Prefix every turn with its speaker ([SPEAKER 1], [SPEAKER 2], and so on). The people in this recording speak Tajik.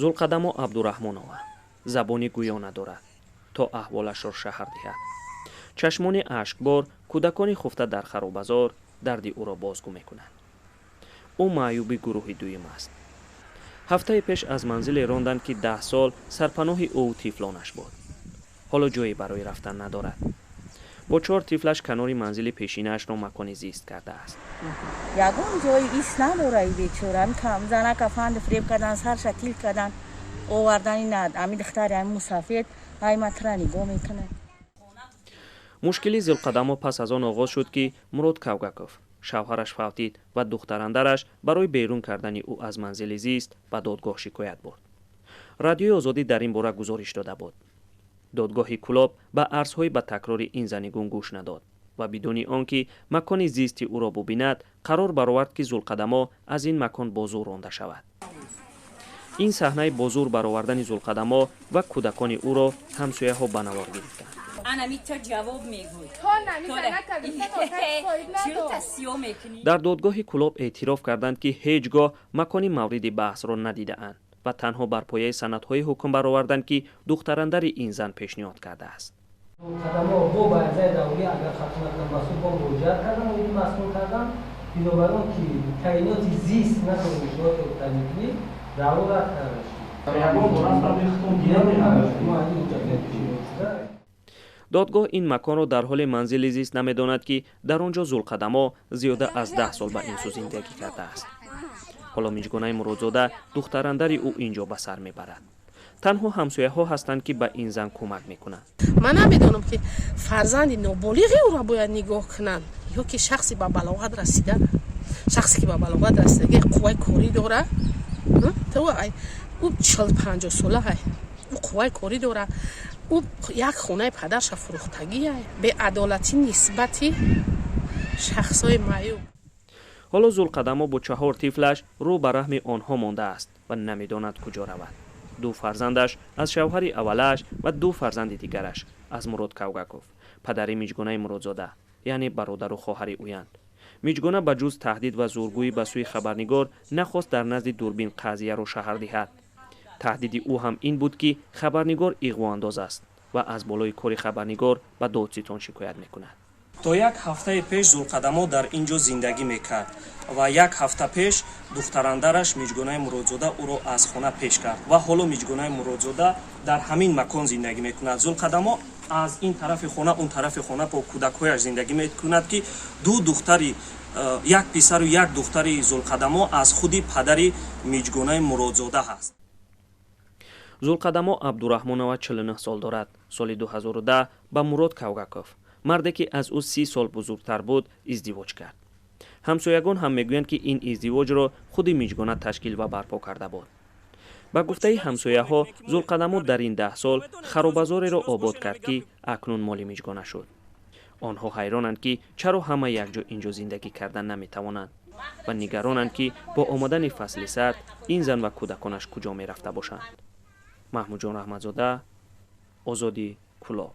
[SPEAKER 1] Зулқадамо Абдураҳмонова забони гӯё надорад, то аҳволашро шаҳр диҳад. Чашмони ашкбор, кӯдакони хуфта дар харобазор дарди ӯро бозгӯ мекунанд. Ӯ маъюби гурӯҳи дуюм аст. Ҳафтаи пеш аз манзиле ронданд, ки 10 сол сарпаноҳи ӯ тифлонаш буд. Ҳоло ҷое барои рафтан надорад. Бо чор тифлаш канори манзили пешинаашро макони зист кардааст.
[SPEAKER 2] Ягон ҷои ис надора и бечора. Занака фанду фиреб кардан, сарша тил кардан, овардани на ами духтари ами мусафед ай матра нигоҳ мекунад.
[SPEAKER 1] Мушкили Зулқадамо пас аз он оғоз шуд, ки Мурод Кавгаков, шавҳараш, фавтид ва духтарандараш барои берун кардани ӯ аз манзили зист ба додгоҳ шикоят бурд. Радиои Озодӣ дар ин бора гузориш дода буд. Додгоҳи Кӯлоб ба арзҳои ба такрори ин зани гум гӯш надод ва бидуни он ки макони зисти ӯро бубинад, қарор баровард, ки Зулқадамо аз ин макон бо зур ронда шавад. Ин саҳнаи бо зур баровардани Зулқадамо ва кӯдакони ӯро ҳамсояҳо ба навор гирифтанд. Дар додгоҳи Кӯлоб эътироф карданд, ки ҳеҷ гоҳ макони мавриди баҳсро надидаанд ва танҳо бар пояи санадҳои ҳукм бароварданд, ки духтарандари ин зан пешниҳод кардааст.
[SPEAKER 3] Зулқадамо бо аризаи даъвогӣ, агар хато накунам, ба суд бо муроҷиат кардан, оиди маскун кардан. Бинобар он ки таъиноти зист натавонед иншоотро таъмин кунед, даъво рад карда шуд.
[SPEAKER 1] Додгоҳ ин маконро дар ҳоли манзили зист намедонад, ки дар он ҷо Зулқадамо зиёда аз 10 сол ба ин сӯ зиндагӣ кардааст. Ҳоло Миҷгунаи Муродзода, духтарандари ӯ, ин ҷо ба сар мебарад. Танҳо ҳамсояҳо ҳастанд, ки ба ин зан кӯмак мекунанд.
[SPEAKER 4] Ман намедонам, ки фарзанди ноболиғи ӯро бояд нигоҳ кунанд ё ки шахси ба балоғат расида. Шахсе ки ба балоғат расидаги, қувваи корӣ дора, ӯ 40-50 сола, ӯ қувваи корӣ дора, ӯ як хонаи падарша фурӯхтагия. Беадолатӣ нисбати шахсҳои маъюб.
[SPEAKER 1] Ҳоло Зулқадамо бо чаҳор тифлаш рӯ ба раҳми онҳо мондааст ва намедонад, куҷо равад. Ду фарзандаш аз шавҳари аввалааш ва ду фарзанди дигараш аз Мурод Кавгаков, падари Миҷгунаи Муродзода, яъне бародару хоҳари ӯянд. Миҷгуна ба ҷуз таҳдид ва зургӯӣ ба сӯи хабарнигор нахост дар назди дурбин қазияро шаҳр диҳад. Таҳдиди ӯ ҳам ин буд, ки хабарнигор иғвоандоз аст ва аз болои кори хабарнигор ба додситон шикоят мекунад.
[SPEAKER 5] То як ҳафтаи пеш Зулқадамо дар ин ҷо зиндагӣ мекард ва як ҳафта пеш духтарандараш Миҷгунаи Муродзода ӯро аз хона пеш кард ва ҳоло Миҷгунаи Муродзода дар ҳамин макон зиндагӣ мекунад. Зулқадамо аз ин тарафи хона, он тарафи хона бо кӯдакҳояш зиндагӣ мекунад, ки ду духтари, як писару як духтари Зулқадамо аз худи падари Миҷгунаи Муродзода ҳаст.
[SPEAKER 1] Зулқадамо Абдураҳмонова 49 сол дорад. Соли 2010 ба Мурод Кавгаков, марде ки аз ӯ 30 сол бузургтар буд, издивоҷ кард. Ҳамсоягон ҳам мегӯянд, ки ин издивоҷро худи Миҷгуна ташкил ва барпо карда буд. Ба гуфтаи ҳамсояҳо, Зулқадамо дар ин 10 сол харобазореро обод кард, ки акнун моли Миҷгуна шуд. Онҳо ҳайронанд, ки чаро ҳама якҷо ин ҷо зиндагӣ кардан наметавонанд ва нигаронанд, ки бо омадани фасли сард ин зан ва кӯдаконаш куҷо мерафта бошанд. Маҳмудҷон Раҳматзода, Озодӣ, Кӯлоб.